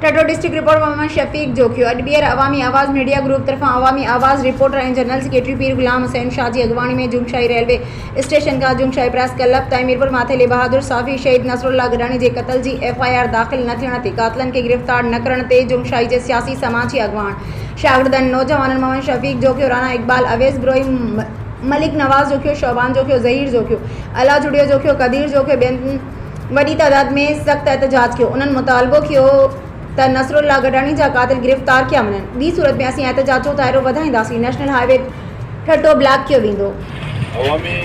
Thatta, district reporter Muhammad Shafiq Jokhio, اڄ ٻيهر عوامي آواز ميڊيا گروپ طرفان عوامي آواز رپورٽر ۽ جنرل سيڪريٽري پير غلام حسين شاهه جي اڳواڻي ۾ جنگشاهي ريلوي اسٽيشن کان جنگشاهي پريس ڪلب تائين ميرپور ماٿيلي بهادر صحافي شهيد نصرالله گڏاڻي جي قتل جي ايف I R داخل نه ٿيڻ تي قاتلن کي گرفتار نه ڪرڻ تي جنگشاهي جي سياسي سماجي اڳواڻ شاگردن نوجوانن محمد شفيق جوکيو رانا اقبال اويس بروهي ملڪ نواز جوکيو شعبان جوکيو ظهير جوکيو الله جڙيو جوکيو قدير جوکيو ٻين وڏي تعداد ۾ سخت احتجاج ڪيو، انهن مطالبو ڪيو ته نصرالله گڏاڻي جا قاتل گرفتار ڪيا وڃن، ٻي صورت ۾ اسين احتجاج جو دائرو وڌائينداسين، national highway Thatta block ڪيو ويندو. عوامي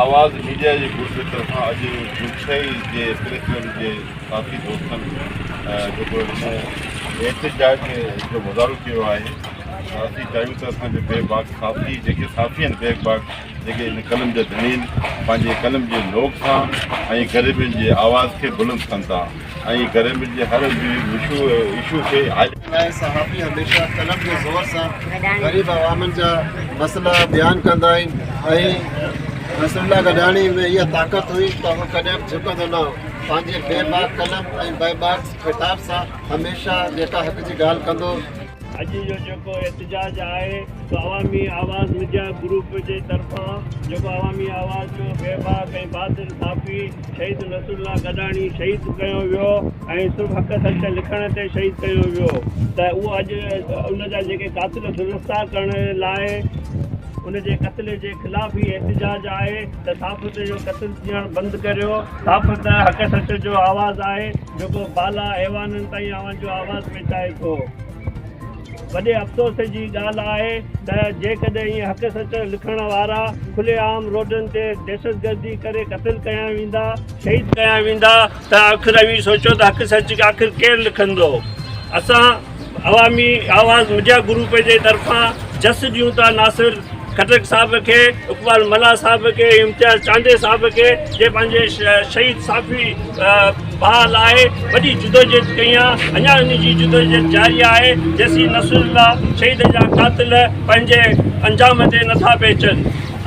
آواز ميڊيا جي گروپ جي طرفان اڄ جوکيائي جي پريس ڪلب جي ساٿي دوستن جيڪو هن احتجاج جو مظاهرو ڪيو آهي ته اسين چاهيون ته اسان جي بي باڪ صحافي جيڪي صحافي آهن بي باڪ جيڪي هن قلم جا ڌڻي آهن، پنهنجي قلم جي نوڪ سان ۽ غريبن جي آواز کي بلند ڪن ٿا ۽ غريبن جي هر اشو کي هائي. لاء صحافي هميشه قلم جي زور سان غريب عوامن جا مسئلا بيان ڪندا آهن ۽ نصرالله گڏاڻي ۾ اها طاقت هئي ته هو ڪڏهن به جهڪندو نه هو پنهنجي بي باڪ قلم ۽ بي باڪ خطاب سان هميشه جيڪا حق جي ڳالهه ڪندو اڄ جو جيڪو احتجاج آهي سو عوامي آواز ميڊيا گروپ جي طرفان جيڪو عوامي آواز جو بي باڪ ۽ بهادر صحافي شهيد نصرالله گڏاڻي شهيد ڪيو ويو ۽ صرف حق سچ لکڻ تي شهيد ڪيو ويو ته اهو اڄ ان جا جيڪي قاتل گرفتار ڪرڻ لاء ان جي قتل جي خلاف هي احتجاج آهي ته صحافت جو قتل ٿيڻ بند ڪريو صحافت حق سچ جو آواز آهي جيڪو بالا ايوانن تائين اوهان جو آواز پهچائي ٿو. وڏي افسوس جي ڳالهه آهي ته جيڪڏهن ائين حق سچ لکڻ وارا کلي عام روڊن تي دهشتگردي ڪري قتل ڪيا ويندا، شهيد ڪيا ويندا ته آخر اوهين سوچيو ته حق سچ آخر ڪير لکندو؟ اسان عوامي آواز ميڊيا گروپ جي طرفان جس ڏيون ٿا ناصر خٽڪ صاحب کي، اقبال ملاح صاحب کي، امتياز چانڊيي صاحب کي جي پنهنجي شهيد صحافي ڀاء لاء وڏي جدوجهد ڪئي آ اڃا ان جي جدوجهد جاري آهي جيسين نصر الله شهيد جا قاتل پنهنجي انجام تي نٿا پهچن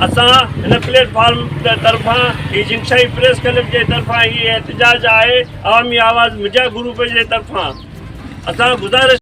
اسان هن پليٽ فارم طرفان هي جنگشاهي پريس ڪلب جي طرفان هي احتجاج آهي عوامي آواز ميڊيا گروپ جي طرفان اسان گذارش.